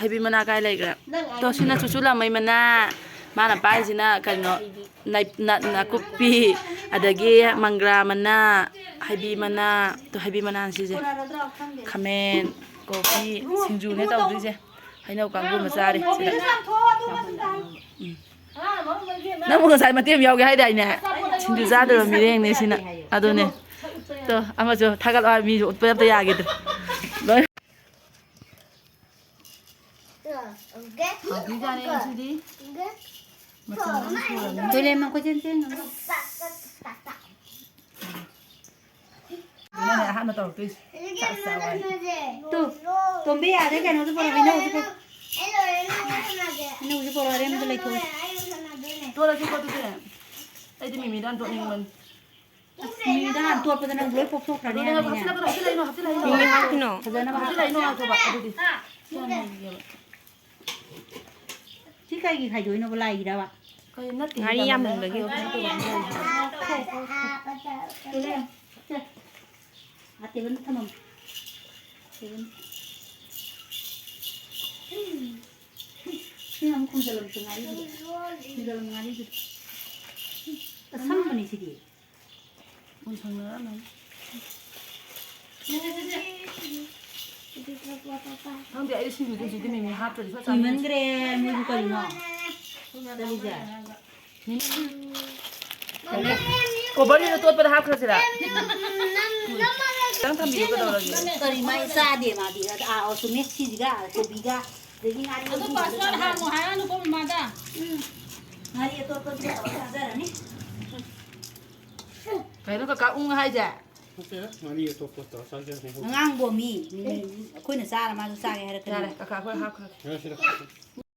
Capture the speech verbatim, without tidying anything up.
ꯍꯩꯕꯤ ꯃꯅꯥ ꯀꯥꯏ ꯂꯩꯈ꯭ꯔꯦ? ꯇꯣ, ꯁꯤꯅ ꯆꯨꯆꯨ ꯂꯥꯃꯩ ꯃꯅꯥ꯫ ꯃꯥꯅ ꯄꯥꯏꯁꯤꯅ ꯀꯩꯅꯣ, ꯅꯥꯏ-, ꯅꯥ-, ꯅꯥꯀꯨꯞꯄꯤ, ꯑꯗꯒꯤ ꯃꯪꯒ꯭ꯔꯥ ꯃꯅꯥ, ꯍꯩꯕꯤ ꯃꯅꯥ꯫ ꯇꯣ, ꯍꯩꯕꯤ ꯃꯅꯥꯅ ꯁꯤꯁꯦ꯫ ꯈꯥꯃꯦꯟ, ꯀꯣꯕꯤ, ꯁꯤꯡꯖꯨꯅꯦ ꯇꯧꯗꯣꯏꯁꯦ꯫ ꯍꯩꯅꯧ ꯀꯥꯡꯕꯨ ꯑꯃ ꯆꯥꯔꯤ ꯁꯤꯗ꯫ ꯎꯝ꯫ ꯅꯪꯕꯨ ꯉꯁꯥꯏ ꯃꯇꯦꯛ ꯑꯃ ꯌꯥꯎꯒꯦ ꯍꯥꯏꯗꯥꯏꯅꯦ? ꯁꯤꯡꯖꯨ ꯆꯥꯗꯕ ꯃꯤꯔꯦꯡꯅꯦ ꯁꯤꯅ꯫ ꯑꯗꯨꯅꯦ꯫ ꯇꯣ, ꯑꯃꯁꯨ ꯊꯥꯒꯠꯂꯣ ꯍꯥꯏ ꯃꯤꯁꯨ ꯎꯠꯄ ꯑꯝꯇ ꯌꯥꯈꯤꯗ꯭ꯔꯦ꯫ ꯂꯣꯏ꯫ ꯍꯥꯎꯗꯣꯏꯖꯥꯠꯅꯤ ꯉꯁꯤꯗꯤ꯫ ꯃꯆꯜ ꯂꯣꯏ ꯁꯨꯔꯕꯅꯤꯅ꯫ ꯇꯣꯏꯂꯦꯠ ꯃꯈꯨꯠ ꯆꯦꯟ ꯆꯦꯟ ꯉꯝꯃꯣꯏ꯫ ꯑꯗꯨꯅꯅꯦ ꯑꯍꯥꯟꯕ ꯇꯧꯔꯛꯇꯣꯏꯁꯦ꯫ ꯆꯥꯛ ꯆꯥꯎ ꯍꯥꯏ꯫ ꯇꯨ, ꯇꯣꯝꯕꯤ ꯑꯥꯗꯩ ꯀꯩꯅꯣꯗꯣ ꯄꯨꯔꯛꯑꯣ, ꯍꯩꯅꯧꯁꯦ ꯄꯨꯔꯛꯑꯣ꯫ ꯍꯩꯅꯧꯁꯦ ꯄꯨꯔꯛꯑꯣ, ꯑꯔꯦꯝꯕꯗ ꯂꯩꯊꯣꯛꯑꯣ꯫ ꯇꯣꯠꯂꯁꯤꯀꯣ ꯑꯗꯨꯗꯤ꯫ ꯑꯩꯗꯤ ꯃꯤꯃꯤꯗ ꯍꯥꯟ ꯇꯣꯠꯅꯤꯡꯕꯅꯤ꯫ ꯑꯁ, ꯃꯤꯃꯤꯗ ꯍꯥꯟ ꯇꯣꯠꯄꯗ ꯅꯪ ꯂꯣꯏ ꯄꯣꯛꯊꯣꯛꯈ꯭ꯔꯅꯤ ꯑꯗꯨꯅꯦ, ꯍꯥꯏꯕꯅꯤꯅꯦ꯫ ꯍꯥꯞꯆꯤꯜꯂꯛꯀꯅꯣ, ꯍꯥꯞꯆꯤꯜꯂꯛꯏꯅꯣ, ꯍꯥꯞꯆꯤꯜꯂꯛꯏꯅꯣ꯫ ꯃꯤꯃꯤ ꯍꯥꯞꯈꯤꯅꯣ꯫ ꯐꯖꯅꯕ ꯍꯥꯞꯆꯤꯜꯂꯛꯏꯅꯣ ꯍꯥꯞꯄꯣ꯫ ꯉꯥꯏꯈꯣꯕ, ꯑꯗꯨꯗꯤ꯫ ꯁꯤ ꯀꯩꯒꯤ ꯈꯥꯏꯗꯣꯛꯏꯅꯣꯕ, ꯂꯥꯏꯒꯤꯔꯕ? ꯀꯩ ꯅꯠꯇꯦ, ꯉꯥꯔꯤ ꯌꯥꯝꯃꯟꯕꯒꯤ꯫ ꯁꯦ, ꯑꯥ, ꯇꯦꯕꯜꯗ ꯊꯝꯃꯝꯃꯣ꯫ ꯇꯦꯕꯜꯗ꯫ ꯁꯤ ꯑꯃꯨꯛ ꯈꯨꯝꯖꯤꯜꯂꯝꯁꯤ ꯉꯥꯔꯤꯗꯨꯗ꯫ ꯈꯨꯝꯖꯤꯜꯂꯝ ꯉꯥꯔꯤꯗꯨꯗ꯫ ꯑꯁꯪꯕꯅꯤ ꯁꯤꯗꯤ꯫ ꯎꯟ ꯁꯪꯅꯔꯝꯃꯅꯤ꯫ ꯈꯪꯗꯦ, ꯑꯩ ꯁꯤꯡꯖꯨꯗꯤ ꯍꯧꯖꯤꯛꯇꯤ ꯃꯤꯃꯤ ꯍꯥꯞꯇ꯭ꯔꯗꯤ ꯁꯨꯡꯆꯥ ꯆꯥꯅꯤꯡꯗꯦ꯫ ꯀꯨꯏꯃꯟꯈ꯭ꯔꯦ ꯃꯣꯏꯕꯨ ꯀꯔꯤꯅꯣ? ꯆꯠꯂꯤꯁꯦ꯫ ꯀꯣꯕꯔꯁꯤꯗ ꯇꯣꯠꯄꯗ ꯍꯥꯞꯈ꯭ꯔꯁꯤꯔꯥ? ꯈꯤꯇꯪ ꯊꯝꯕꯤꯌꯨ, ꯀꯩꯗꯧꯔꯒꯦ? ꯀꯔꯤ ꯃꯥꯏ ꯆꯥꯗꯦ ꯃꯥꯗꯤ꯫ ꯑꯥ, ꯑꯣ, ꯆꯨꯝꯃꯦ꯫ ꯁꯤꯁꯤꯒ ꯀꯣꯕꯤꯒ ꯑꯗꯒꯤ ꯉꯥꯔꯤ ꯑꯗꯨ ꯑꯇꯣꯞꯄꯗꯨꯒ ꯄꯥꯁꯋꯥꯔꯗ ꯇꯧꯔꯒ ꯍꯥꯡꯉꯣ ꯍꯥꯏꯔꯅꯨꯀꯣ ꯃꯃꯥꯗ꯫ ꯎꯝ꯫ ꯉꯥꯔꯤ ꯑꯇꯣꯞꯄꯗꯨꯒ ꯇꯧꯔꯒ ꯆꯥꯖꯔꯅꯤ꯫ ꯀꯩꯅꯣ ꯀꯀꯥ ꯎꯪ ꯍꯥꯏꯁꯦ? ꯅꯠꯇꯦ, ꯉꯥꯔꯤ ꯑꯇꯣꯞꯄ ꯇꯧꯔ ꯆꯥꯖꯔꯅꯤ꯫ ꯑꯉꯥꯡꯕꯣ ꯃꯤ, ꯃꯤ, ꯃꯤ, ꯑꯩꯈꯣꯏꯅ ꯆꯥꯔ ꯃꯥꯁꯨ ꯆꯥꯒꯦ ꯍꯥꯏꯔꯛꯀꯅꯤ꯫ ꯌꯥꯔꯦ, ꯀꯀꯥ, ꯑꯩꯈꯣꯏ ꯍꯥꯞꯈ꯭ꯔꯒꯦ꯫ ꯌꯥꯔꯦ, ꯁꯤꯗ꯫